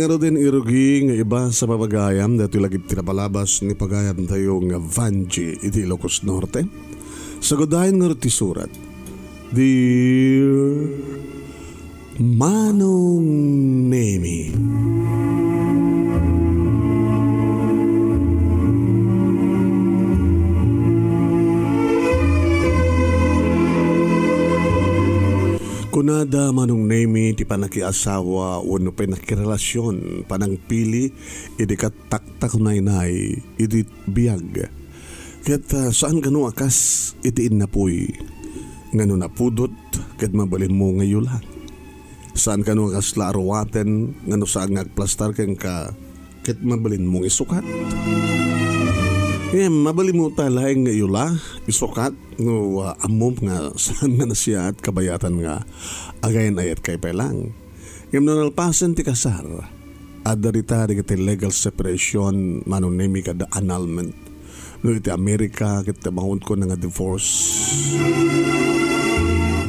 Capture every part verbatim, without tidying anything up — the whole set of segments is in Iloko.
Ngaruden, irugi nga ibasa pay gayam daytoy lagip ti napalabas ni pagayamtayo nga Vanji iti Ilocos Norte. Sagudayen ngarud ti surat. Dear Manong Nemi. Kunada, Manong Nemi, ti panakiasawa wenno panakirelasyon, panangpili idi kataktaknaynay iti biag. Ket, ah, saan kano a kas iti innapuy nga no napudot ket mabalinmo nga iyula. Saan kano a kasla a ruaten nga no saan nga agplastar kenka ket mabalinmo nga isukat. Ngem mabalinmo ta laeng nga iyula, isukat, no, ah, ammom nga saan nga nasayaat kabayatan nga agayan-ayatkay pay laeng. Ngem no nalpasen ti kasar, adda dita dagiti legal separation, Manong Nemi, kada annulment. No iti Amerika, ket ti mahunkuna nga divorce.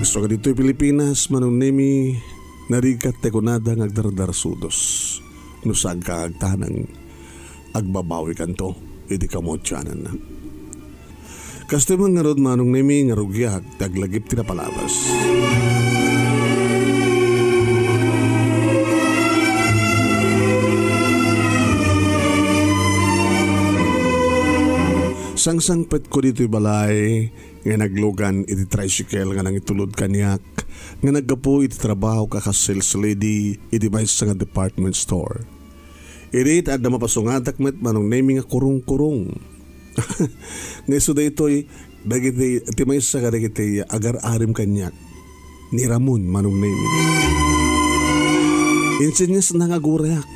Isu nga ditoy Pilipinas, Manong Nemi, narigat ti kunada nga agdardarsudos. No saanka nga agtaneng, agbabawikanto iti kamaudiananna. Kastoy man ngarud, Manong Nemi, nga rugiak ti aglagip ti napalabas. Sangsangpetko ditoy balay nga naglugan iti tricycle nga nangitulod kaniak nga naggapu iti trabahok a kas sales lady iti maysa nga department store. Idi ta adda mapasungatak met, Manong Nemi, nga kurong-kurong. Nga isu daytoy dagiti, ti maysa kadagiti agar-arim kaniak ni Ramon, Manong Nemi. Insenyasna nga agurayak.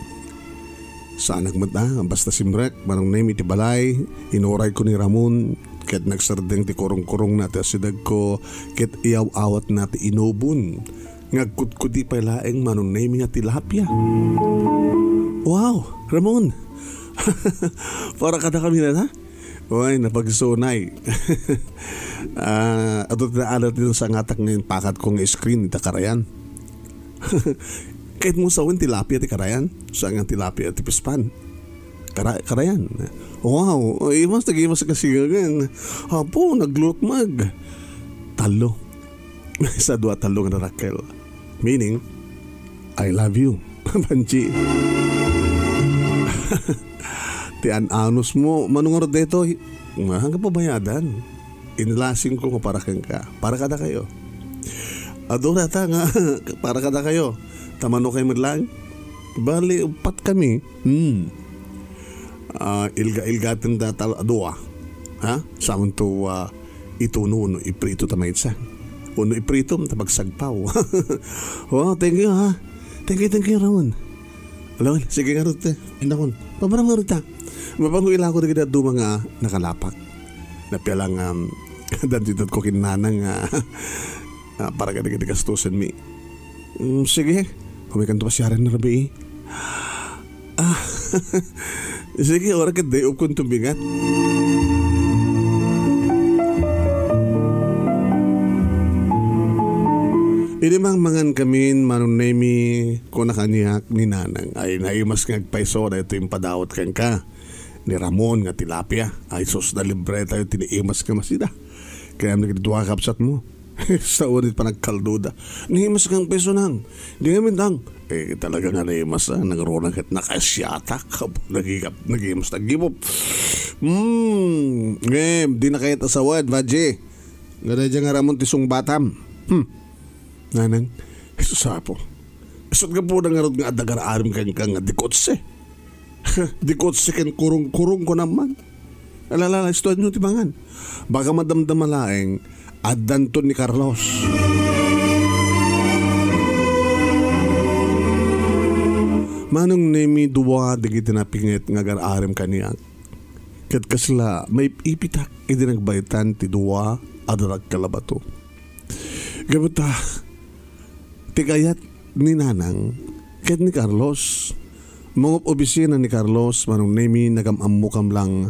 Saanak met a, basta simrek, Manong Nemi, ti balay, inurayko ni Ramon, ket nagsardeng ti kurong-kurongna ti asidegko, ket iyaw-awatna ti inubon. Nga agkutkudi pay laeng, Manong Nemi, nga tilapia. Wow, Ramon! Para kadakami nana? Uy, napagsunay. Ah, adu ti naanad ti nasangatak nga impakatko nga screen ita karayan. Ket mo sawen tilapia ti karayan, saan nga tilapia ti pispan. Kara-, karayan. Wow, imas, nagimas kasi ganyan. Apo, naglutmag. Talo. Sa dua, talo nga narakkel. Meaning, "I love you, Panji." Ti an-anus mo, manungar detoy. Nga, hanggang pabayadan. Inlasing ko nga para kenka. Para kada kayo. Adora ta nga, para kada kayo. Tamano kayo madlang? Bali, upat kami. Hmm. Ah, ilga-ilgaten da tal-, dua. Ha? Saan to, ah, ituno no iprito ta maysa? Uno iprito, ta pagsagpaw. Oh, thank you, ha. Thank you, thank you, Ramon. Alam, sige nga rute. Indakon. Pabarang nga ruta. Mapango ilako dagiti duma nga nakalapak. Napialang, um, dantidat ko kinanang nga, ah, para kadagiti gastusen mi. Mm, sige. Kumikan to pasiaren na rabii. Ah, sige, ora ket day off kon tumbingat. Idi mangmangan kamin, Manong Nemi, kuna kaniak ni Nanang, ay naimas nga agpayso daytoy impadawat kenka ni Ramon nga tilapia. Ay sus, nalibre tayo ti naimas nga masida. Kaya nagdua kapsat mo. Sa unit panagkalduda. Naimas kang peso nang. Di nga mintang. Eh, talaga nga naimas, ah. Nagruna ket nakasyatak. Nagigap, nagimas, nagibop. Hmm. Ngem, di na kayat asawad, Vaji. Nga daydi nga Ramon ti sungbatam. Hmm. Nanang, Jesus apo. Isut nga pudang ngarud nga adagar arim kang kang nga dikotse. Dikotse ken kurong-kurong ko naman. Alala, istuanyo ti mangan. Baka madamdama laeng, addanton ni Carlos. Manong Nemi, dua dagiti napinget nga agar-arim kaniak. Ket kasla, maipipitak idi nagbaytan ti dua a darak kalabato. Gapu ta, ti kayat ni Nanang ket ni Carlos. Mangup-obisina ni Carlos, Manong Nemi, nagam-ammo kam lang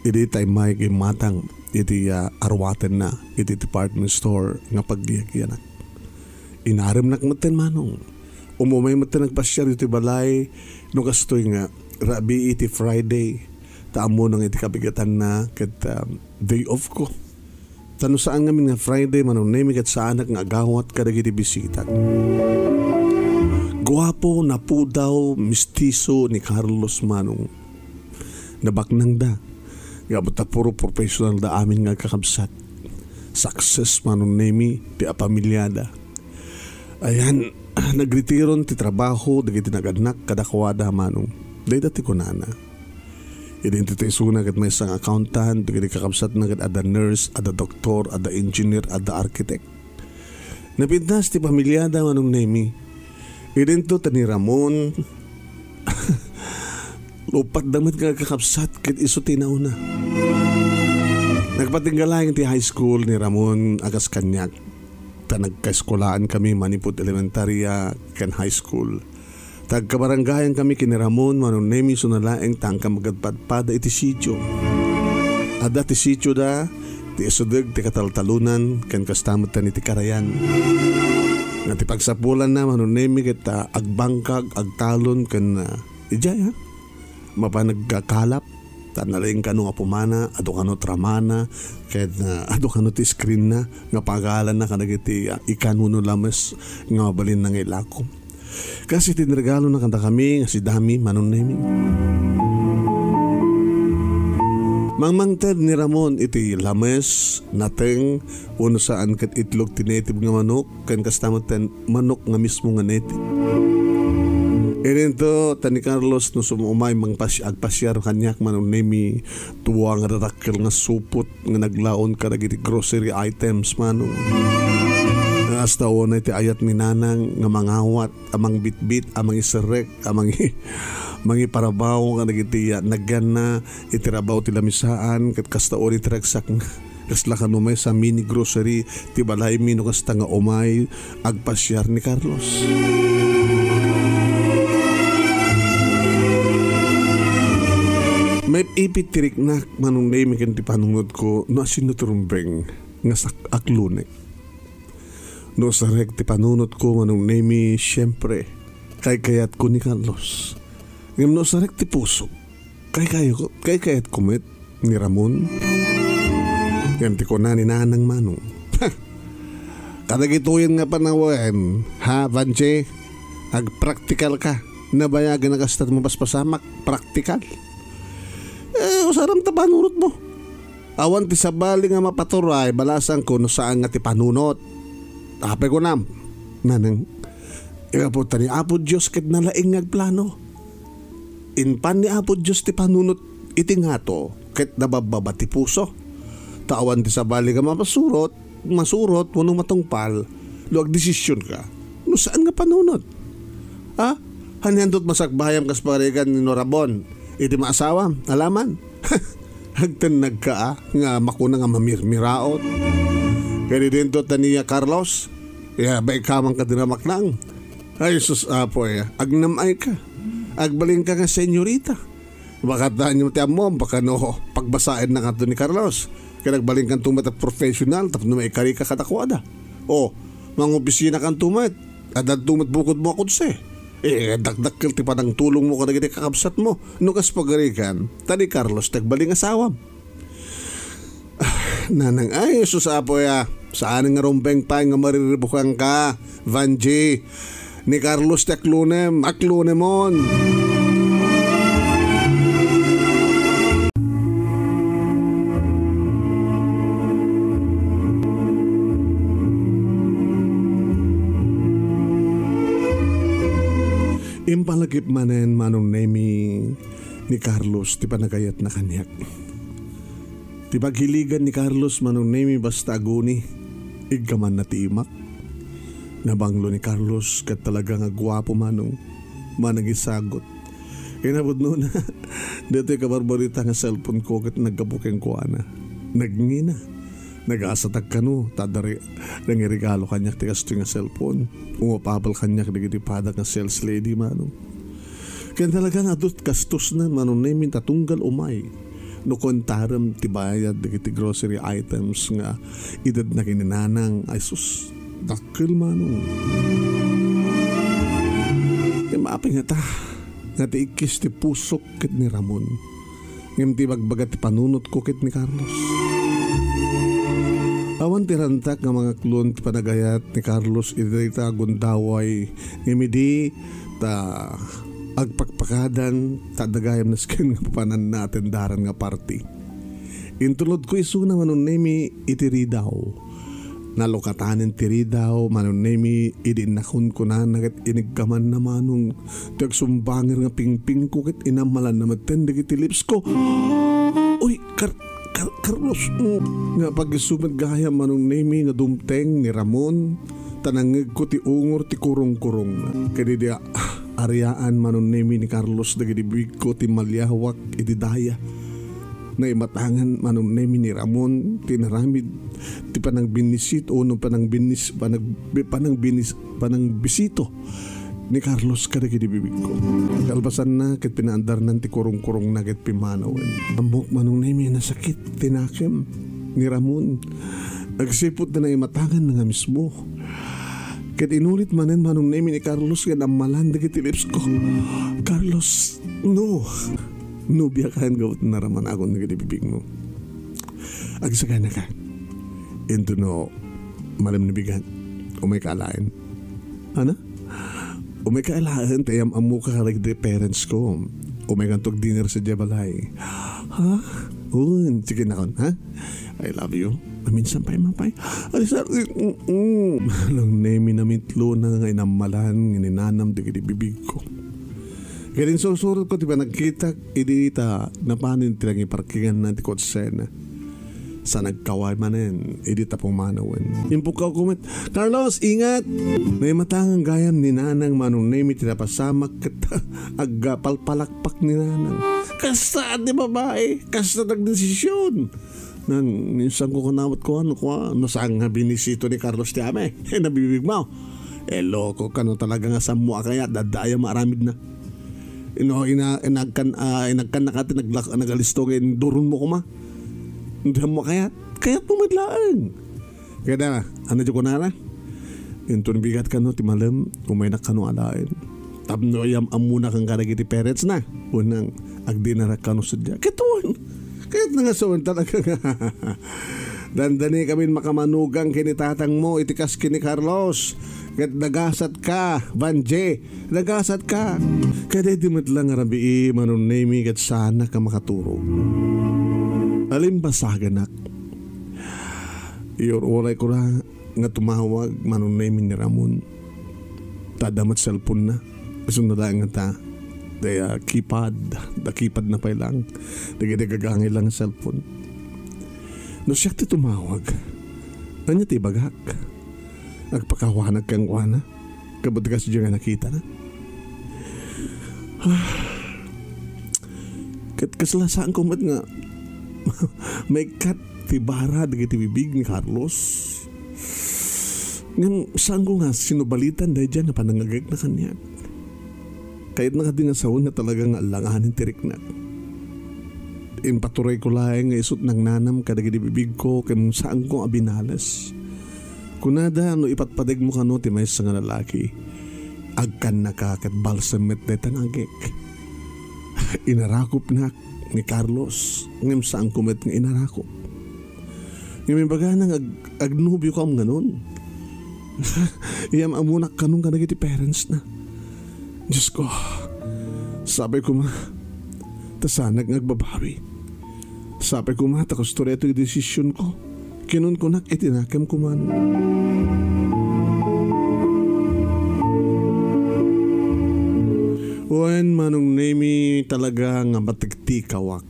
idi tay may gimmatang iti, ah, arwatenna iti department store nga paggiyagiyanak. Inaremnak metten, Manong. Umumay met ti nagpasiar iti balay, no kastoy nga, rabii iti Friday, ta ammona nga iti kabigatanna ket, ah, day off ko. Ta no saan ngamin nga Friday, Manong Nemi, ket saanak nga agawat kadagiti bisitak. Guapo, napudaw, mistiso ni Carlos, Manong. Nabaknangda. Nga ta puro professional da amin nga agkakabsat. Success, Manong Nemi, ti apamilyada. Ayan, nagretiron ti trabaho dagiti nagannak kadakuada, Manong. Dayta ti kunana. Idinto ti isuna ket maysa nga accountant, dagiti kakabsatna ket adda nurse, adda doktor, adda engineer, adda architect. Napintas ti pamilyada, Manong Nemi. Idinto ta ni Ramon, uppat da met nga kakabsat ket isu ti nauna. Nagpatingga laeng ti high school ni Ramon a kas kaniak. Ta nagkaeskuelaan kami manipud elementarya ken high school. Tagkabarangayan kami ken ni Ramon, Manong Nemi, isu na laeng ta agkamagpadpada iti sitio. Adda ti sitioda, ti isideg ti kataltalonan, ken kasta met ti karayan. Nga ti pagsapulanna, Manong Nemi, ket, ah, agbangkag, agtalon, ken, ah, idiay, ha? Mapan nagkakalap, ta nalaing kano nga pumana, adu kano ti ramana, ket, ah, adu kano ti screen na, nga pagalanna kadagiti, ah, ikano no lames nga mabalin nga ilako. Kas iti niregalona kadakami nga si Dami, Manong Nemi. Mangmangted ni Ramon iti lames, nateng, wenno saan ket itlog ti native nga manok, ken kasta met ti manok nga mismo nga native. Idinto, ta ni Carlos no sumumay mangpas-, agpasiar kaniak, Manong Nemi, dua nga dadakkel nga supot nga naglaon kadagiti grocery items, Manong. Nga kasta unay ti ayat ni Nanang nga mangawat, a mangbitbit, a mangiserrek, a mangi-, mangiparabaw kadagiti, ah, nagyanna iti rabaw ti lamisaan, ket kasta unay ti ragsak nga kasla kano maysa mini grocery ti balaymi no kasta nga umay agpasiar ni Carlos. Maip-ipit ti riknak, Manong Nemi, ken ti panunotko no asino ti rumbeng nga sak-, aklonek. No sarek ti panunotko, Manong Nemi, siempre, kaykayatko ni Carlos. Ngem no sarek ti puso, kaykayko, kaykayatko met ni Ramon. Ngem ti kuna ni Nanang, Manong. Kadagitoyen nga panawen, ha, Vanche? Agpraktikal ka. Nabayagen a kasta ti mapaspasamak, praktikal. Eh, usaram ta panunotmo. Awan ti sabali nga mapaturay, balasangko no saan nga ti panunot. Apay kunam, Nanang, igapu ta ni Apo Dios ket nalaing nga agplano. Impan ni Apo Dios ti panunot iti ngato ket nababbaba ti puso. Ta awan ti sabali nga mapasurot, masurot wenno matungpal no agdesisionka no saan nga panunot. Ha? Anianto ti masakbayam kas pagarigan ni Norabon iti maasawam? Alaman. Agtennagka a nga makuna nga mamirmiraot. Ken idinto ta ni Carlos, ya, baikaman ka ti namaknang. Ay, sus, Apo, ya, agnam-ay ka. Agbalin ka nga senyorita. Makataenyo ti ammom, baka no, pagbasaenna kanto ni Carlos. Ken agbalin kanto met a professional, tapno maikari ka kadakuada. O, mangopisina kanto met. Addanto met bukodmo a kotse. Eh, dakdakkel ti panangtulongmo kadagiti kakabsatmo. No kas pagarigan, ta ni Carlos ti agbalin nga asawam. Ah, Nanang, ay, sus, Apo, ya. Saan nga rumbeng pay nga mariribukanka, Vanji. Ni Carlos ti aklonem, aklonemon. Impalagip manen, Manong Nemi, ni Carlos ti panagayatna kaniak. Ti paghiligan ni Carlos, Manong Nemi, basta aguni, iggamanna ti imak. Nabanglo ni Carlos ket talaga nga guapo, Manong. Manangisagot. Kinapudnona, daytoy kabarbarita nga cellphone ko ket naggapu kenkuana. Nagngina. Nagasatak kano, ta adda re-, nangiregalo kaniak ti kastoy nga cellphone. Umapapal kaniak dagiti padak nga sales lady, Manong. Ken talaga nga adu ti gastosna, Manong Nemi, ta tunggal umay. No kontarem ti bayad dagiti grocery items nga itedna ken ni Nanang, ay sus, dakkel, Manong. Apay ngata, nga ti ikkis ti pusok ket ni Ramon, ngem ti ibagbaga ti panunotko ket ni Carlos. Awan ti rantak nga mangaklon ti panagayat ni Carlos iti dayta a gundaway, ngem idi ta agpakpakadan, ta adda gayam nasken nga papananna a tendaran nga party. Intulodko isuna, Manong Nemi, iti ridaw. Nalukatanen ti ridaw, Manong Nemi, idi innakunkunana ket inigkamanna manong ti agsumbanger nga pingpingko ket inammalanna metten dagiti lipsko. Uy, Kar-, Kar-, Carlos, mm, nga pag-isu met gayam, Manong Nemi, nga dumteng ni Ramon, ta nangngegko ti ungor ti kurong-kurongna. Ket idi a-, ariaan, Manong Nemi, ni Carlos dagiti bibigko ti maliawak iti daya. Naimatangan, Manong Nemi, ni Ramon ti inaramid ti panagbinnisit o no panangbinnis-, panag-, panangbinis-, panangbisito ni Carlos kadagiti bibigko. Kalpasanna ket pinaandarnan ti kurong-kurongna ket pimmanawen. Ammok, Manong Nemi, nasakit ti nakem ni Ramon agsipud ta naimatanganna nga mismo. Ket inulit manen, Manong Nemi, ni Carlos nga nammalan dagiti lipsko. Carlos, no. Nobiakayon gapu ta naramanakon dagiti bibigmo. Agsaganaka. Intono, malem ni bigat. Umayka alaen. Ana? Umayka alaen, ta iyam-ammoka kadagiti parents ko. Umaykanto agdinner sadiay balay. Ha? Un, sige nakon, ha? I love you. Maminsan pay, mapay. Ay, sir, mm, mm. Manong Nemi, namitlona nga inammalan nga ni nanam dagiti bibigko. Ket insursurotko ti panagkitak idi ta napanen ti nangiparkinganna ti kotsena. Sa nagkaway manen idi ta pumanawen. Impukkawko met, "Carlos, ingat!" Naimatangan gayam ni nanang, Manong Nemi, ti napasamak ket agpalpalakpak ni nanang. Kasta ti babai, kasta nagdesisyon. Nang minsan ko kunawat ko, ano ko, ah, no saan nga binisito ni Carlos ti amay. Eh, nabibig mo. Eh, loko ka, no, talaga nga sammo a kaya, dadaya maaramid na. Ino, ina-, inagkan, ah, inagkan na kati nagla-, nagalisto nga induron mo kuma. Hindi mo kayat. Kayat mo met laeng. Kaya na, ano di ko nara? Inton bigat kano ti malem, umaynak kano alaen. Tapno iyam-ammona kan kadagiti parents na. Unang, agdinarak kano sadja. Katuan. Kayat na nga sawen talaga nga. Dandani kami makamanugang kini tatang mo, iti kas kini Carlos. Ket nagasat ka, Vanje. Nagasat ka. Kadaydi met lang a rabii, Manong Nemi, ket saanak a makaturog. Alimbasaganak. Iyur-uray ko la nga tumawag, Manong Nemi, ni Ramon. Ta adda met cellphone na. Isu na laeng ta. Daya keypad, da keypad na pay lang. Dagiti gagangay lang nga cellphone. No siak ti tumawag, ania ti ibagak? Agpakawanag kenkuana? Kabud kas diay nga nakitana. Ah. Ket kasla saanko met nga maikkat ti bara dagiti bibig ni Carlos. Ngem saanko nga sinubalitan daydiay a panangagekna kaniak. Kayatna kadi nga sawen nga talaga nga alanganen ti riknak. Impaturayko laeng nga isut' nangnanam kadagiti bibigko ken saanko a binales. Kunada no ipatpadegmo kano ti maysa nga lalaki, agkannaka ket balsam met dayta nga agek. Inarakopnak ni Carlos, ngem saanko met nga inarakop. Ngem imbagana nga ag-, agnobiokam nganon. Iyam-ammonak kanon kadagiti parents na. Diyos ko, sapay koma, ta saanak nga agbabawi. Sapay koma ta kastoy daytoy desisionko. Kinunkunak iti nakem koma. Wen, Manong Nemi, talaga nga matiktikawak.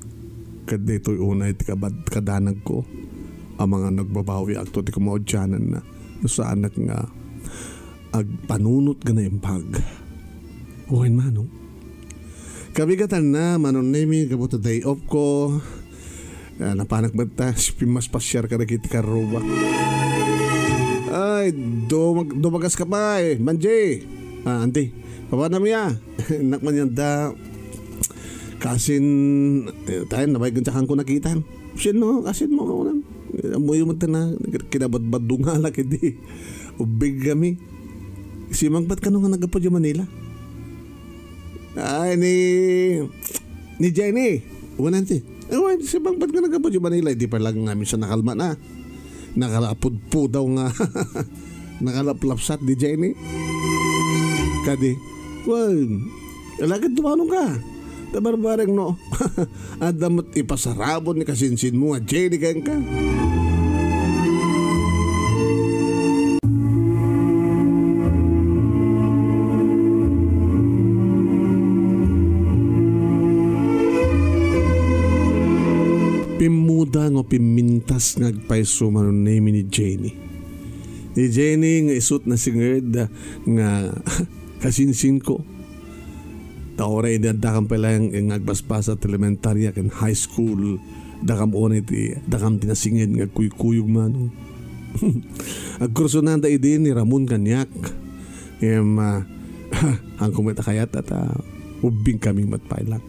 Ket daytoy unay ti kabad-, kadanagko a mangano agbabawiakto ti kumaudiananna no saanak nga agpanunot nga naimbag. Wen, Manong. Kabigatanna, Manong Nemi, gapu ta day off ko. Ah, napanak met ta, pimmaspasiar kadagiti karrubak. Ay, dumag-, dumagas ka pay, Manji. Ah, anti, papanam ya. Nakman yan da. Kasin, eh, tayo, nabay ganyan ko nakitan. Sino, kasin mo, kaunam. Amuyo mo ta na, kinabadbadunga la kiti. Ubig kami. Simangpat kano nga naggapu di Manila. Ay, ni, ni Jenny. Wen, auntie. Ay, wen, si Bang, ba't nga naggapu di Manila? Di pa lang namin sa nakalman, ah. Nakalapudpudaw nga. Nakalaplapsat di Jenny. Kadi, wen, alagad tumanong ka. Tabarbareng no. Adda met ipasarabon ni kasinsin mo nga Jenny kenka. Pimmuda nga pimmintas nga agpayso Manong Nemy ni Jenny. Ni Jenny nga isut nasinged nga kasinsinko. Ta uray idi addakam pay laeng nga agbasbasa ti elementarya ken high school, dakam unay ti, dakam ti nasinged nga agkuykuyog, Manong. Agkursunada idi ni Ramon kaniak. Ngem, ah, haanko met a kayat a ta ubbingkami met pay laeng.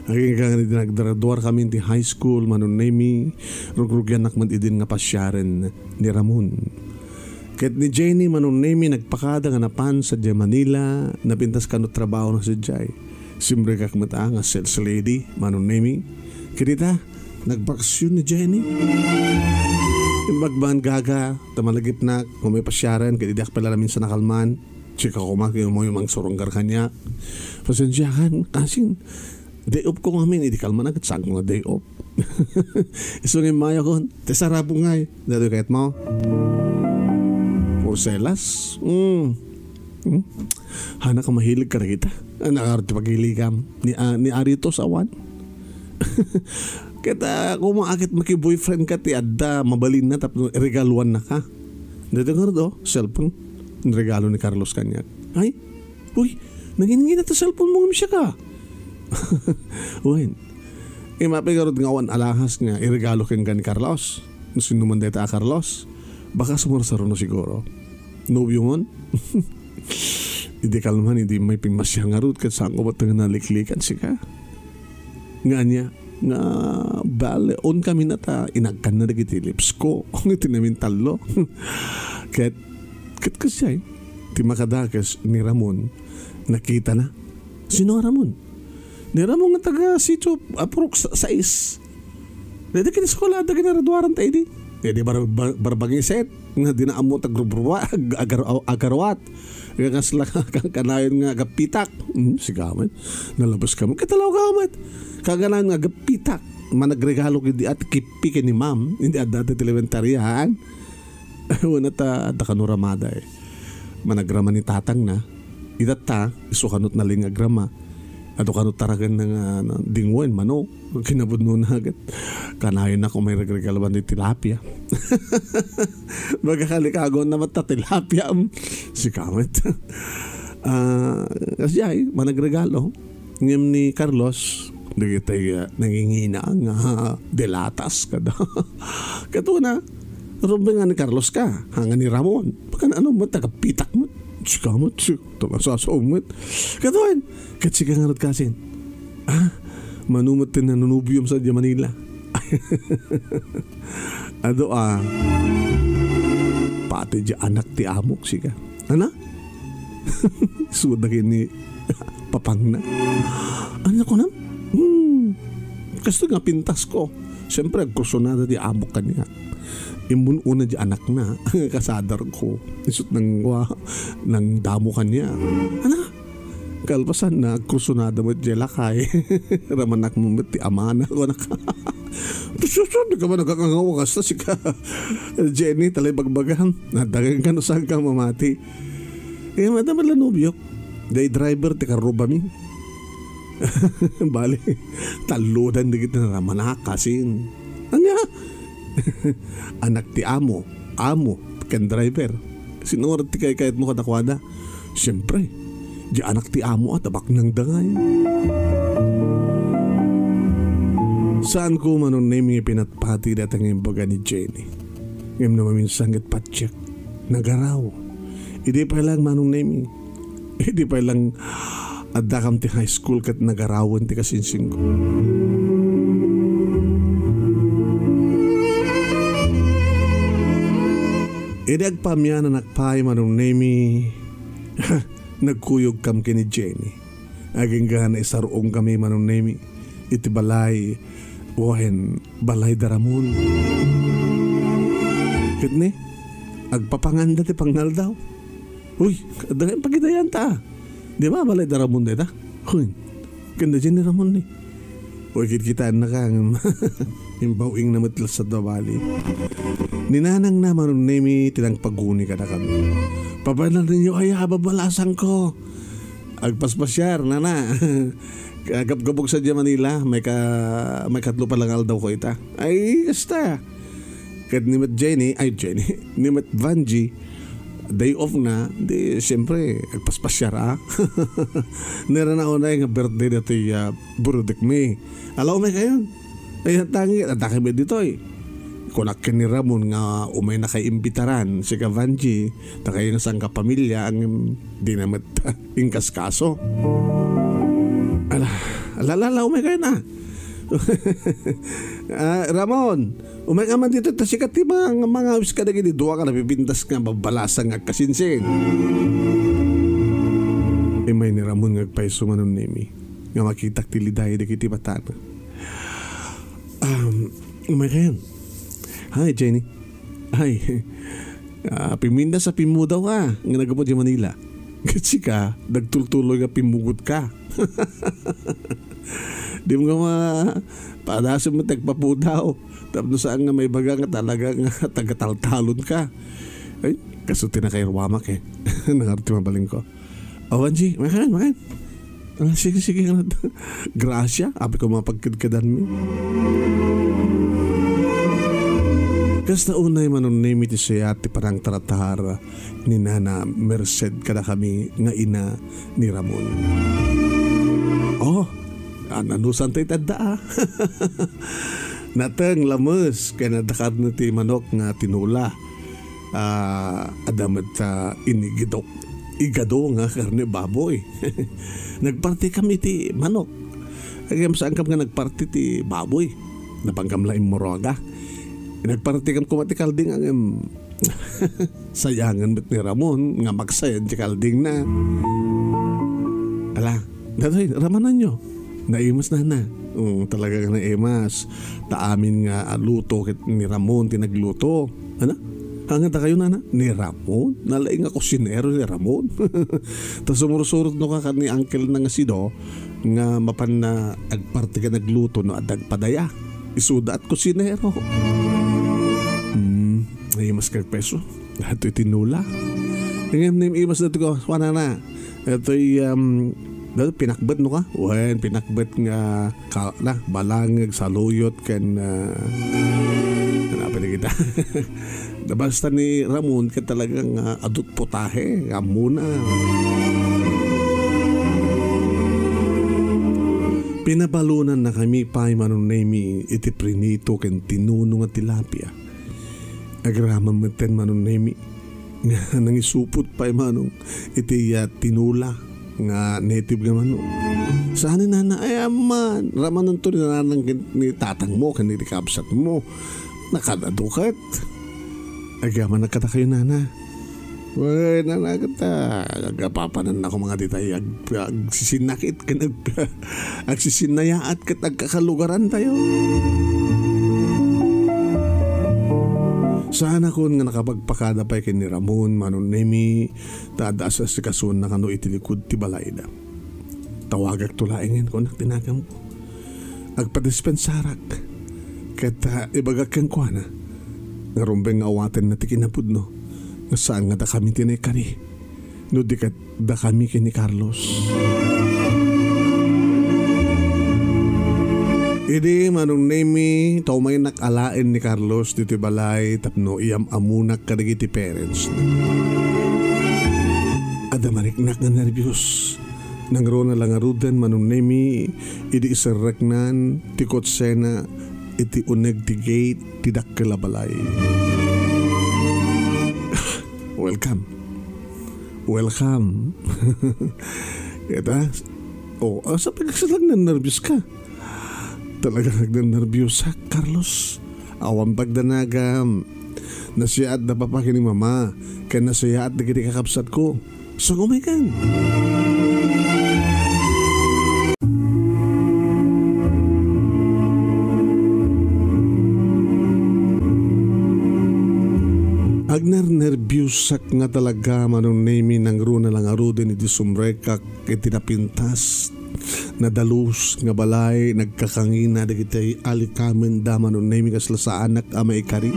Agingga nga idi naggraduarkami ti high school, Manong Nemy, rugrugiannak met idin nga pasiaren ni Ramon. Ket ni Jenny, Manong Nemy, nagpakada nga napan sadiay Manila, napintas kano trabahona sadiay. Simrekak met a nga sales lady, Manong Nemy. Ket ita, nagbakasyon ni Jenny. Imbag man gaga, ta malagipnak, umay pasiaren, ket idiak pay la naminsan nakalman. Sika koma, ket umay mangsurunggar kaniak. Pasensiakan, kasin, day off ko ngamin, idi kalman a ket saanko nga day off. Isu nga immayo kon, ti sarabong ngay. Datoy kayat mo? Porcelas? Mm. Hmm? Hana ka mahilig ka dagita? Anakaro ti pagiligam? Ni, ah, ni Aritos awan? Ket, ah, koma a ket maki-boyfriend ka ti adda mabalinna tapno regaluanna ka. Datoy ngarud, oh, cellphone. Regalo ni Carlos kaniak. Ay, uy, nangingina ta cellphone mo ngem siaka. Wen, imapay garud nga awan alahas nga iregalo kenka ni Carlos. No sino man dayta a Carlos? Baka sumursaruno siguro. Nobio mon? Idi kalman, idi may pimmasia ngarud, ket saanko met nga naliklikan sika. Nga ania, nga bale, on kami nata, inagkanna dagiti lips ko. Iti namin tallo. Ket, ket kasiay, ti makadakes ni Ramon, nakitana. Sino a Ramon? Ni Ramon nga taga Sitio Approx sais. Dayta ket eskwela, adda kinaraduaran ta idi. Idi bar-, bar-, barbangiset, nga dina ammo tagrubruba, ag-, agar-, agaruat. Nga kasla ka-, ka-, kanayon nga agapitak. Hmm, sigamet. Nalabas kamo. Ket talaw ka met. Kaganayon nga agapitak. Managregalo ket idi at kipi ken ni ma'am. Idi adda ti elementariahan. Wen, ta, adda kano ramada, eh. Managrama ni tatangna. Itatta, isu kano ti nalingag rama. Adu kano taraken nga, na, dingwen, manok. Kinapudnona ket kanayon a ko may regregaluan ti tilapia. Baga kalikagon na met ta tilapia, mm. Sika met. Ah, kasiay, managregalo. Ngem ni Carlos, dagiti, ah, nangingina nga delatas kada. Ket una, rumbeng nga ni Carlos ka, hanga ni Ramon. Pakan ano met, agapitak met. Sika met, sik-, talasasaw met. Ket wen, ket sika ngarud kasin. Ah, mano met ti nanunubiom sadiay Manila. Adu a, pati diay anak ti amok, sika. Ana? Isuda ken ni papangna. Ania kunam? Hmm. Kastoy nga pintasko. Siyempre, agkursunada ti amok kaniak. Immun-una diay anakna, kasadarko. Isut' nang, wa, nangdamo kaniak. Ana? Kalpasanna, agkursunada met diay lakay. Ramanak met ti amana, kunak. Sus, sus, di ka ba nagkakangawa kasta, sika? Jenny, talay bagbagam. Nadagan ka no saan ka mamati. Eh, madam, ala nobiok. Day driver ti karrubami. Bali, tallodan dagiti naramanak, kasin. Ania? Anak ti amo, amo, ken driver. Sino ngarud ti kaykayatmo kadakuada? Siempre, diay anak ti amo a tabaknangda ngay. Saanko, Manong Nemy, nga pinatpati dayta nga imbaga ni Jenny. Ngem no maminsan ket patiek, nagaraw. Idi pay laeng, Manong Nemy, idi pay laeng addakam ti high school ket nagarawen ti kasinsinko. Idi agpamiananak pay, Manong Nemy, nagkuyogkam ken ni Jenny. Agingga naisarungkami, Manong Nemi, iti balay, wen balay da Ramon. Ket ne, agpapanganda ti pangngaldaw. Uy, adda pagidayanta. Di ba, balay da Ramon dayta? Uy, kanda dyan ni Ramon ni. Uy, kitkitaannaka, ngem imbaw-ingna met latta a bali. Ni nanangna, Manong Nemi, ti nangpaguni kadakami. Pabaelanyo aya a babalasangko. Agpaspasiar, nana. Agapgapok sadiay Manila, maika-, maikatlo pa lang aldawko ita. Ay, kasta. Ket ni met Jenny, ay, Jenny, ni met Vangie, day off na, di, siyempre, agpaspasiar, a. Nira na unay nga birthday datoy, a, burudekmi. Ala, umaykayon. Ay, tangi, adda kami ditoy. Kunak ken ni Ramon nga umaynakay imbitaran, sika Vangie, ta kayat nga sangka pamilya, ngem dina met inkaskaso. Ala, ala, ala, ala, umaykayon, a. A, Ramon, umayka man ditoy, ta sika ti mang-, mangawis kadagiti dua nga napipintas nga babbalasang nga agkasinsin. Immay ni Ramon nga agpayso, Manong Nemi, nga makitak ti liday dagiti matana. Um, umaykayon. Hi, Jenny. Ay, a, pimintas a pimmudawka nga naggapu idiay Manila. Ket sika, nagtultuloy nga pimmugotka. Dimo nga ma-, padasem met ti agpapudaw. Tapno saan nga maibaga nga talaga nga taga-taltalonka. Ay, kastoy ti nakairuamak, e. Nangarud ti mabalinko. O, Vangie, makan, makan. A, sige, sige, ano to? Gracia, apay ko mapagkedkedanmi. Kasta unay, Manong Nemi, ti sayaat ti panangtaratar ni Nana Merced kadakami nga ina ni Ramon. O, a, nanusanto iti adda, a. Nateng, lames, ken adda karne ti manok nga tinula. A, adda met, a, inigidok, igado nga karne baboy. Nagpartikam iti manok. Ngem saankam nga nagparti ti baboy. Napangkam la immuruaga. Nagpartikam koma ti kalding, ngem sayangen met ni Ramon nga maksayan ti kaldingna. Ala, datoy, ramananyo. Naimas, nana. Mm, talaga nga naimas. Ta amin nga, a, luto ket ni Ramon ti nagluto. Ana? Haan dakayo, nana? Ni Ramon? Nalaing nga kusinero ni Ramon? Ta sumursurotnoka ken ni uncle na nga Sido nga mapanna agparti ken agluto no adda agpadaya. Isuda a kusinero. Hmm, naimas kag peso. Datoy tinula. Ngem naimas datoy ko, kuana na. Datoy, um, datoy pinakbet, no, ka? Wen, pinakbet nga ka-, na, balangeg, saluyot, ken, a, ano pa di kita? Basta ni Ramon, ket talagang, a, adut putahe, ammona. Pinabalonannakami pay, Manong Nemi, iti prinito ken tinuno nga tilapia. Agraman metten, Manong Nemi, nga nangisupot pay, Manong, iti, a, tinula nga native nga manok. Saan ni nana, ay, amman, ramananto ni nanang ken ni tatangmo ken ni kabsatmo. Nakadado ket. Agraman kadakayo, nana. Wen, nana, ket, a, agapapanannako nga ditoy ag-, agsisinnakit ken ag-, agsisinayaat ket agkakalugarantayo. Saanakon nga nakapagpakada pay ken ni Ramon, Manong Nemi, ta adda asikasuanna kano iti likud ti balayda. Tawagakto laengen, kunak ti nagamko. Agpadispensarak. Ket, a, ibagak kenkuana nga rumbeng nga awatenna ti kinapudno. Nga saan nga dakami ti naikari. No di ket dakami ken ni Carlos. Idi, Manong Nemi, ta umaynak alaen ni Carlos ditoy balay tapno iyam-amonak kadagiti parents. Adda mariknak nga nerbios. Nangruna la ngaruden, Manong Nemi, idi iserreknan ti kotsena iti uneg ti gate ti dakkel a balay. Welcome. Welcome. Ita? O, asa pagkaksalag na nerbios ka? Talaga nagnanerbios ka, Carlos. Awan pagdanagam. Nasayaat da papa ken ni mama, ken nasayaat dagiti kakabsatko. Saan nga umaykan? Agnernerbiosak nga talaga, Manong Nemi, nangruna la ngaruden iti sumrekak iti napintas, nadalus nga balay, nagkakangina dagiti alikamenda, Manong Nemi, kasla saanak a maikari.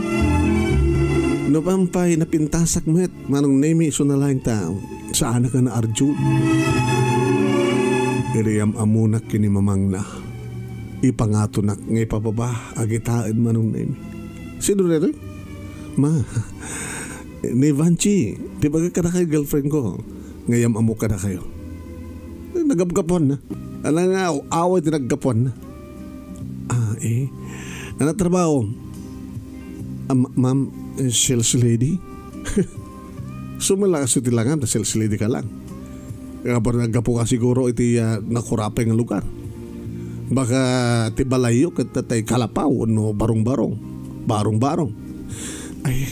No pay napintasak met, Manong Nemi, isu na laeng ta saanak a naarjud. Idi am-amunak ken ni mamangna, ipangatonak nga ipababa, agitaen, Manong Nemi. Sino daytoy? Ma, ni Vanchi, ti bagak kadakayo, girlfriend ko, nga yam-ammo kadakayo. Eh, nagapgapuan na. Ala nga, aw-, away ti naggapuan na. Ah, eh. Ano trabaho? Ah, ma-, ma'am, eh, sales lady? Sumala ka sa tilangan, ta sales lady ka lang. Nga, parang naggapu ka siguro iti, ah, nakurapay nga lugar. Baka ti balayyo ket tay kalapaw no barong-barong. Barong-barong. Ay,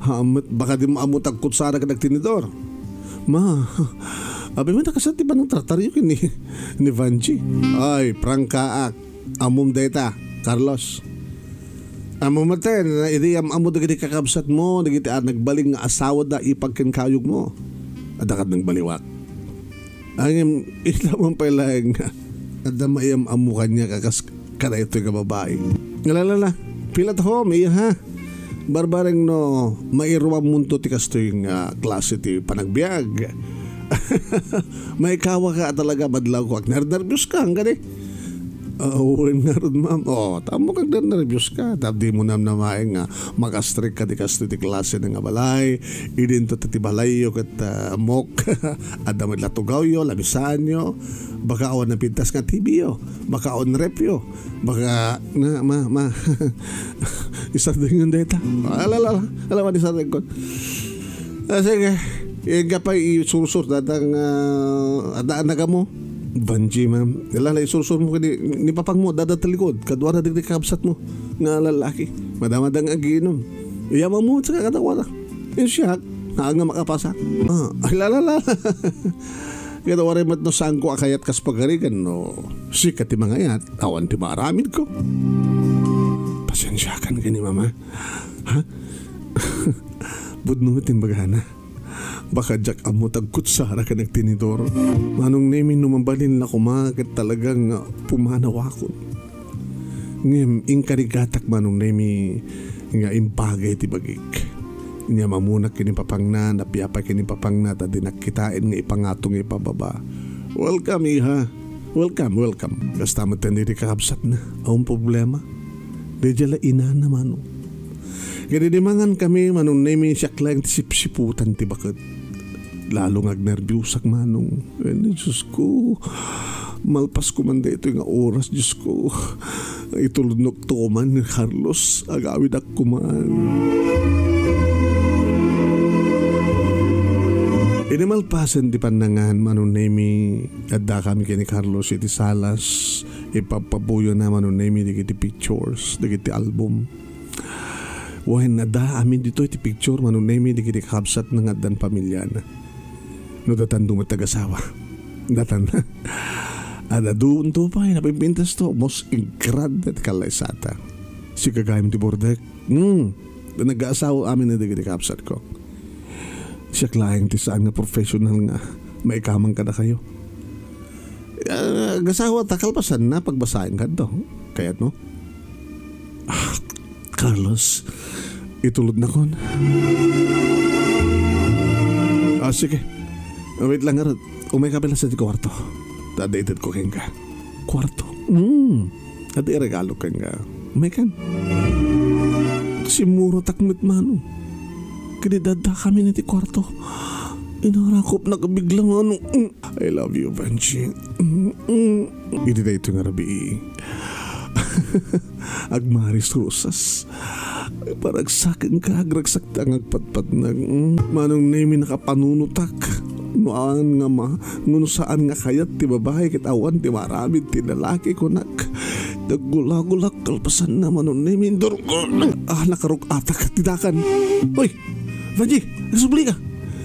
hamet, baka di mo ammo tagkutsara ket agtinidor. Ma, abi man, nakasat ti panangtrataryo ken ni, ni Vanji. Ay, prangkaak. Ammom dayta, Carlos. Ammom met, idi am-ammo dagiti kakabsatmo, dagiti a nagbalin nga asawada, ipag ken kayogmo. Adda kad nagbaliwak. Ngem, ita man pay laeng nga adda maiyam-ammo kaniak a kas kadaytoy nga babai. Alalala, feel at home, iya ha? Barbareng no mairuammonto ti kastoy nga klase ti panagbiag. Maikawaka a talaga, madlawko. Agnernerbios ka, kadi? Ah, wen ngarud, ma'am. Oh, ta ammok agnernerbios ka. Ta dimo namnamaen nga makastrek ka ti kastoy ti klase nga balay. Idinto ti balayyo ket, ah, ammok. Adda met la tugawyo, labisanyo. Baka awan napintas nga T V yo. Baka awan repyo. Baka, na, ma, ma. Isardengyon dayta. Ala, ala, ala. Ala, man isardengkon. Ah, sige. Iga pay isursur datang, ah, adda anak mo. Vanji, ma'am. Ala, ala, isursur mo kadi ni papang mo, dada talikod. Kadua na dagiti kabsat mo. Nga lalaki. Madamada nga agiinom. Iyama mo, saka kadawara. Yung siya, nga makapasak. Ah, ay, la, la, la. Ket awaray met no saanko a kayat kas pagarigan no sika ti mangayat, awan ti maaramidko. Pasiensiakan ken ni mama. Ha? Pudno met ti imbagana. Baka diak ammo tagkutsara ken agtinidor. Manong Nemi, no mabalin la koma ket talagang, ah, pumanawakon. Ngem inkarigatak, Manong Nemi, nga imbagay ti bagik. Inyam-ammonak ken ni papangna, napiapay ken ni papangna, ta dinak kitaen nga ipangato nga ipababa. Welcome, iha. Welcome, welcome. Kasta met ken daydi kakabsatna. Awan problema. Daydiay la inana, Manong. Ket idi mangankami, Manong Nemi, siak laeng ti sipsiputan ti baket. Lalo nga agnerbiosak, Manong. Wen, Diyos ko, malpas ko man daytoy nga oras, Diyos ko. Itulodnok to man ni Carlos, agawidak ko man. Idi malpasen ti pannangan, Manong Nemi, addakami ken ni Carlos iti salas, ipapabuyona, Manong Nemi, dagiti pictures, dagiti album. Wen, adda amin ditoy ti picture, Manong Nemi, dagiti kakabsatna nga addan pamilyana. No datan dumet agasawa. Datan. Adda duonto pay, napimpintasto. Most grande ti kallaysata. Sika gayam ti burdek. Hmm. Nagkaasawa amin dagiti kakabsatko. Siak laeng ti saan nga professional nga maikamang kadakayo. Ah, agasawa ta kalpasanna, pagbasaen kadto. Kayatmo? Ah, Carlos, itulodnakon. Ah, sige. Wait lang, ngarud. Umayka pay la sa ti kuwarto. Adda itedko kenka. Kuwarto? Hmm. Adda iregalo kenka. Umaykan. Simmurotak met, Manong. Ket idi addakami iti kuwarto, inarakopnak a bigla, Manong. Mm. I love you, Benji. Mm, mm. Idi daytoy nga rabii, agmaris Rosas. Paragsakenka, agragsakta nga agpatpatnag. Mm. Manong Nemi, nakapanunotak. No awan nga ma-, no saan nga kayat ti babai ket awan ti maaramid ti lalaki, kunak. Naggulagulak kalpasanna, Manong Nemi, indurgo. Ah, nakarug-atak ti dakan. Hoy, Vanji, nasubli ka.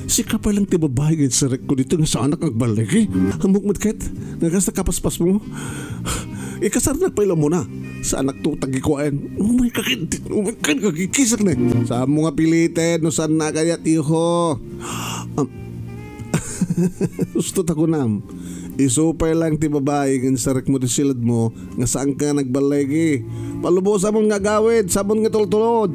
Sika pay lang ti babai nga inserrekko ditoy nga saanak agballigi. Ammok met ket nga kasta kapaspasmo. Ikasarnak pay la muna. Saanak to tagikuaen. Oh my God, oh my God, kakikisak na. Saan mo nga pilitin no saan na kayat, iho? Am-, Gusto ta kunam. Isu pay lang ti babai nga insarek mo ti siled mo nga saan ka nga nagballigi. Palubosa mo nga agawid, sabon nga tultulod.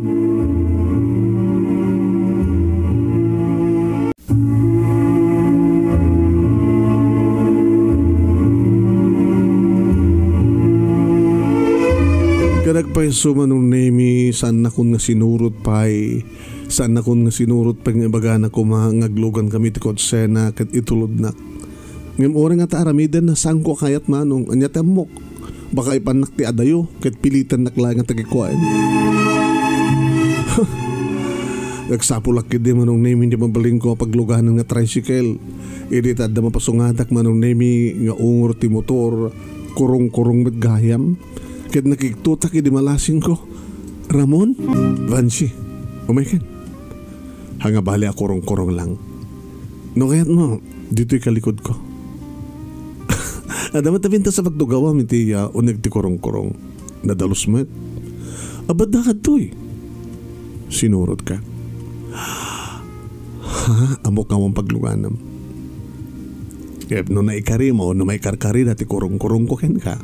Kadagpayso, Manong Nemi, saannakon nga sinurot pay. Saannakon nga sinurot pay nga ibagana koma nga aglugankami ti kutsena ket itulodnak. Ngem uray nga ta aramidenna, saanko a kayat, Manong. Ania ti ammok? Baka ipannak ti adayo, ket pilitennak laeng nga tagikuaen. Nagsapulak ketdi, Manong Nemi, ti mabalinko a pagluganan nga tricycle. Idi ta adda mapasungadak, Manong Nemi, nga ungor ti motor, kurong-kurong met gayam. Ket nakigtotak idi malasingko. Ramon? Vanshi, umaykan. Ania, bale a kurong-kurong lang. No kayatmo, ditoy kalikudko. Adda met a bintas a pagtugawam iti, ah, uneg ti kurong-kurong. Nadalus met. Aba, adda kadtoy. Sinurotka. Ha? Ammok nga awan pagluganam. Ket no naikarim o no maikarkarida ti kurong-kurongko kenka,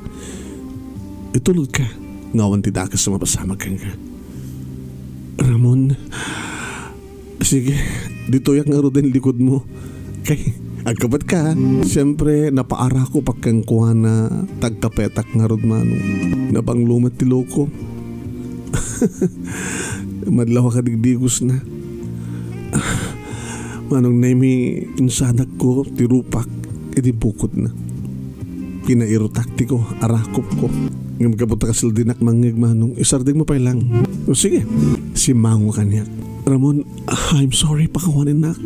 itulodka nga awan ti dakes a mapasamak kenka. Ramon, sige, ditoyak ngaruden likudmo. Kay, agkabatka, ha? Siyempre, napaarakopak kenkuana, tagtapetak ngarud, Manong. Nabanglo met ti loko. Madlaw a kadigdigosna. Manong Nemi, insadakko ti rupak iti bukodna. Pinairutak ti ko, arakopko. Ngem gapu ta kasla dinak mangngeg, Manong, isardengmo pay lang. O sige, simmango kaniak. Ramon, I'm sorry, pakawanennak.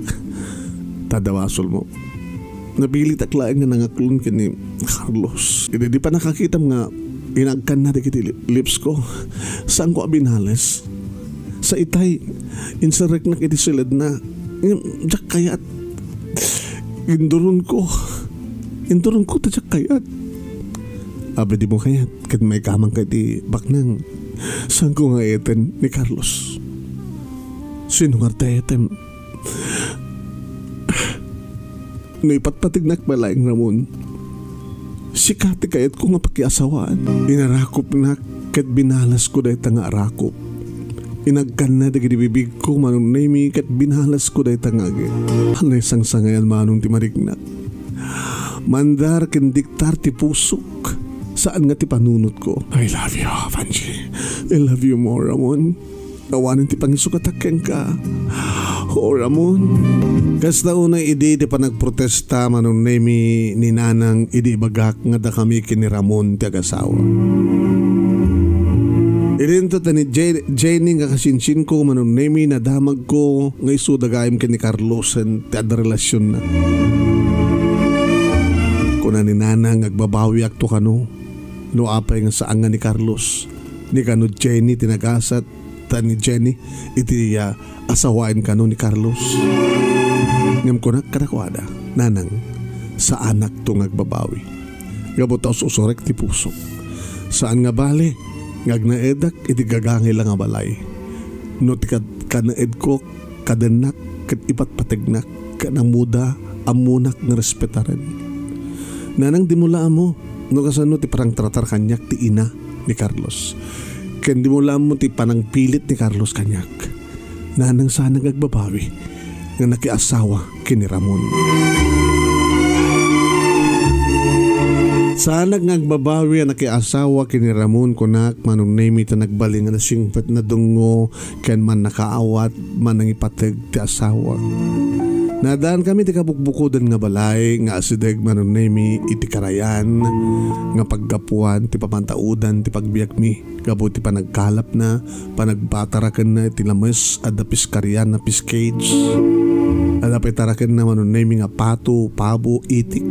Ta adda basolmo. Napilitak laeng nga nangaklon ken ni Carlos. Idi di pannakakitam nga inagkanna dagiti li-, lipsko, saanko a binales. Sa itay, inserreknak iti siledna. Ngem, diak kayat. Induronko. Induronko ta diak kayat. Apay dimo kayat, ket maikamangka iti baknang. Saanko nga aeten ni Carlos. Sino nga ti aetem? No ipatpategnak pay laeng, Ramon, sika ti kayatko nga pakiasawaan. Inarakopnak ket binalesko dayta nga arakop. Inagkanna dagiti bibigko, Manong Nemi, ket binalesko dayta nga agek. Ania sangsangayan, Manong, ti mariknak? Mandar ken diktar ti pusok. Saan nga ti panunotko. I love you, Vanshi. I love you more, Ramon. Awanen ti pangisugatak kenka. O Ramon. Kasta unay idi ti panagprotesta, Manong Nemi, ni Nanang idi ibagak nga dakami ken ni Ramon ti agasawa. Idinto ta ni Je-, Jenny nga kasinsinko, Manong Nemi, nadamagko nga isuda gayam ken ni Carlos ti adda relasionna. Kuna ni Nanang nga agbabawiakto kano, no apay nga saan nga ni Carlos, ni kano Jenny ti nagasat, ta ni Jenny iti, ah, asawaen kano ni Carlos. Ngem kunak kadakuada, Nanang, saanakto nga agbabawi. Gapu ta us-usurek ti pusok. Saan nga bale nga agnaedak iti gagangay la nga balay. No ti kad-, kanaedko, kadennak ket ipatpategnak ken ammoda, ammonak nga respetaren. Nanang, dimo la ammo no kasano ti parangtratar kaniak ti ina ni Carlos. Ken dimo la ammo ti panangpilit ni Carlos kaniak. Nanang, saanak nga agbabawi nga nakiasawa ken ni Ramon. Saanak nga agbabawi a nakiasawa ken ni Ramon, kunak, Manong Nemi, ta nagbalin nga nasingpet, nadungngo, ken mannakaawat, mannangipateg ti asawak. Naaddankami ti kabukbukodan nga balay nga asideg, Manong Nemi, iti karayan nga paggapuan ti pamataodan ti pagbiagmi gapu ti panagkalapna, panagbatarakenna iti lames, adda piskarian a fish cage. Adda pay tarakenna, Manong Nemi, nga pato, pabo, itik.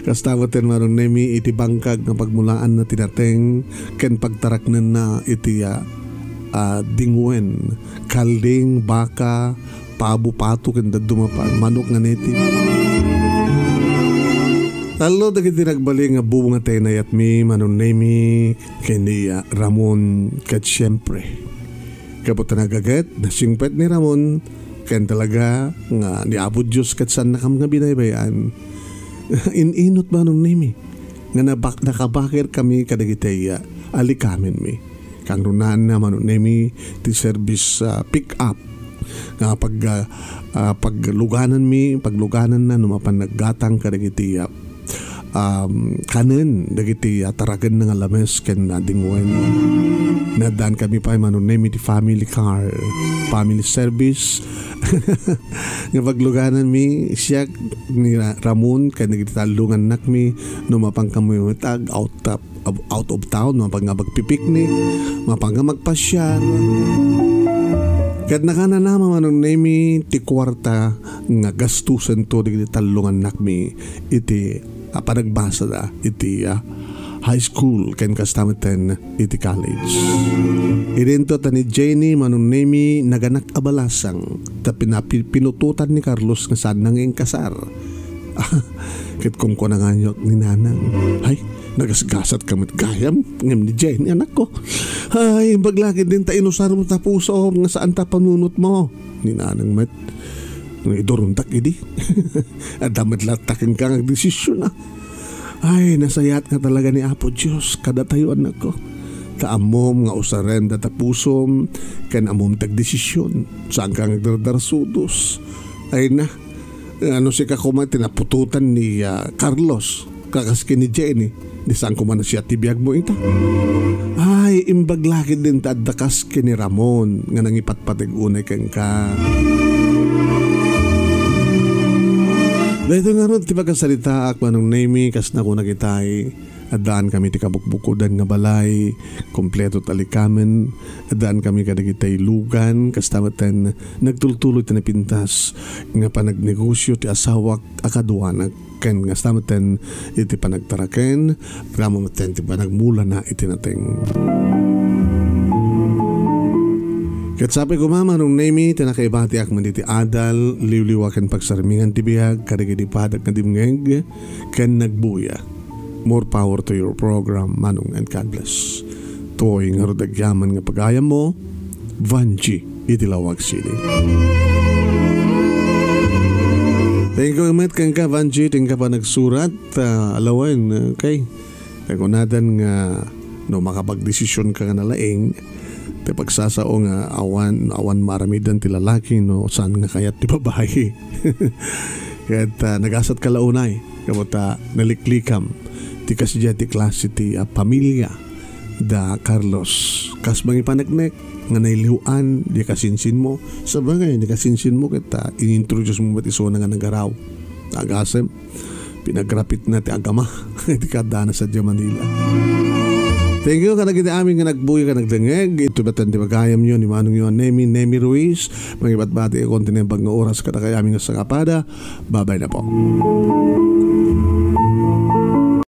Kasta met ten, Manong Nemi, iti bangkag nga pagmulaanna ti nateng ken pagtaraknenna iti, ah, ah, dingwen, kalding, baka, pabo, pato, ken dadduma pay, manok nga native. Tallo dagiti nagbalin nga bubong a taynayatmi, Manong Nemi, ken ni, ah, Ramon, ket siempre, gapu ta nagaget, nasingpet ni Ramon, ken talaga nga ni Apo Dios ket saannakam nga binaybay-an. In-inut, Manong Nemi, nga nabak-, nakabakir kami kadagiti, ah, alikamenmi. Kangrunaan na, Manong Nemi, ti service, ah, pick up nga pag, ah, ah, paglugananmi, paglugananna no mapan naggatang kadagiti, ah, um, kanen dagiti, ah, taragenna nga lames ken, ah, dingwen. Naddan kami pay, Manong Nemi, ti family car, family service. Nga paglugananmi, siak ni Ra-, Ramon, ken dagiti tallo nga annakmi, no mapan kami met ag-, out of, out of town, no mapan nga magpipiknik, mapan nga magpasiar. Ket nakanana, Manong Nemi, ti kuarta nga gastusento dagiti tallo nga annakmi iti a panagbasada iti, ah, high school ken kasta metten iti college. Idinto ta ni Jenny, Manong Nemi, naganak a balasang ta pinapi-, pinutotan ni Carlos nga saanna nga inkasar. Ket kunkunanganyo ni Nanang, "Ay, nagasgasatka met gayam ngem ni Jenny, anakko. Ay, imbag la ketdin ta inusarmo ta pusom nga saanta panunotmo." Ni Nanang met, nga idurontak idi. Adda met latta kenka nga agdesisyon, ah. Ay, nasayaat nga talaga ni Apo Dios kadatayo, anakko. Ta ammom nga usaren data pusom, ken ammom ti agdesisyon. Saanka nga agdardarsudos. Ay na, ano sika koma ti naputotan ni, ah, Carlos? Kakas ken ni Jenny, di saan koma nasiat ti biagmo ita? Ay, imbag la ketdin ta adda kas ken ni Ramon nga nangipatpateg unay kenka. Daytoy ngarud ti pakasaritaak, Manong Nemi, kas nakuna kitay, addaan kami ti kabukbukodan nga balay, kompleto ti alikamen, addaan kami kadagitay lugan, kasta metten nagtultuloy ti napintas nga panagnegosio ti asawak a kaduanak. Ken kasta metten iti panagtaraken, agraman metten ti panagmulana iti nateng. Ket sapay koma, Manong Nemi, ti nakaibatiak met iti adal, liwliwa ken pagsarmingan ti biag kadagiti padak nga dimngeg ken nagbuya. More power to your program, Manong, and God bless. Toy ngarud agyaman nga pagayammo, Vanji iti Laoag City. Thank you met kenka, Vanji, ti inka panagsurat, ah, alawen, okay. Kay kunadan nga no makapagdesisyon ka nga nalaing, ti pagsasao nga awan, awan maaramidan ti lalaki no saan nga kayat ti babai. Ket, ah, nagasat ka la unay, gapu ta naliklikam ti kasdiay ti klase ti, ah, pamilya da Carlos. Kas mangipaneknek nga nailiw-an di kasinsinmo. Sabagay, di kasinsinmo ket, ah, inintroduce mo met isuna nga nagaraw. Agasem, pinagrapitna ti agama iti kaadana sadiay Manila. Thank you kadagiti amin nga nagbuya ken nagdengngeg. Ito metten ti pagayamyo ni Manong Yohan Nemi, Nemi Ruiz. Mangibatbati akon ti naimbag nga oras kadakayo amin nga sangapada. Babay na po.